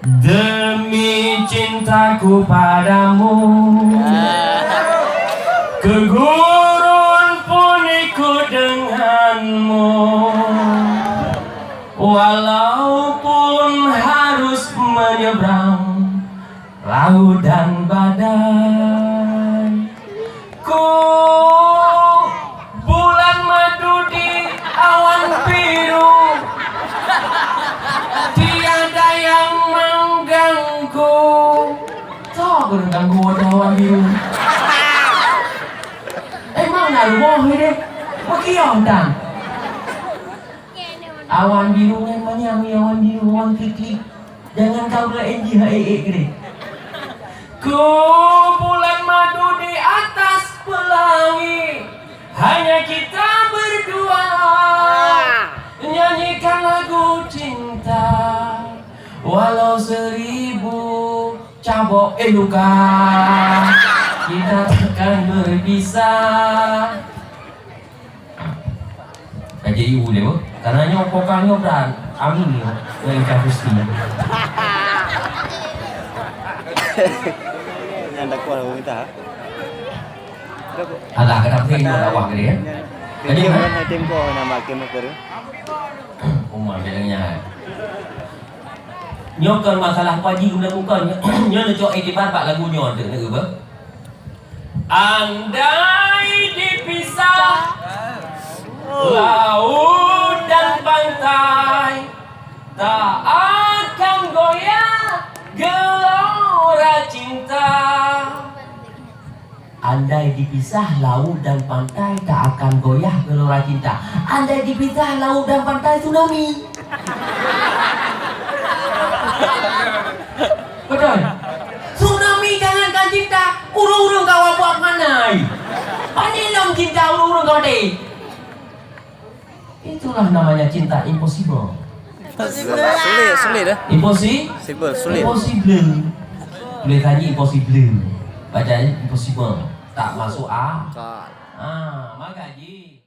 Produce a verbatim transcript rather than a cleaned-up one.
Demi cintaku padamu, ke gurun pun ikut denganmu, walaupun harus menyeberang lautan badai. Ku bulan madu di awan biru, tiada yang mengganggu. Soe keuneuk ganggu watèe awan biru? Emang na rumoh nyoe deh? Meukiong tan. Awan biru nyan manyang, awan biru, awan klik-klik. Jangan kau kena N G H E E klik. Ku bulan madu di atas pelangi, hanya kita berdua. Nyanyikan lagu cinta, walau seribu cabok, eh, luka, kita takkan berpisah. Ka J U lé, boh. Karena nyoe pokal nyoe brat. Amin nyoe. Nyoe Ika Gusti. Nyan dakwah pemerintah. Alah, kadang saya nyoe dakwah ke dia. Jadi, dia kan? Bukan tim kau nama tim kau tu. Umar dia dengar. Nyoe kon masalah Pak Haji guna bukan. Nyoe neucok iktibar bak lagu nyoe tu, nak apa? Andai dipisah laut dan pantai, tak akan goyah gelora cinta. Andai dipisah laut dan pantai, tak akan goyah gelora cinta. Andai dipisah laut dan pantai, tsunami. Betul? Tsunami jangankan cinta, ureueng-ureueng ka wabah manai. Pane lom cinta ureueng-ureueng ka maté. Itulah namanya cinta impossible. Sulit, sulit, eh. Impossible. Sulit, sulit. Impossible. Boleh tanya impossible. Baca impossible. Tak masuk akal. Ah, maka ji.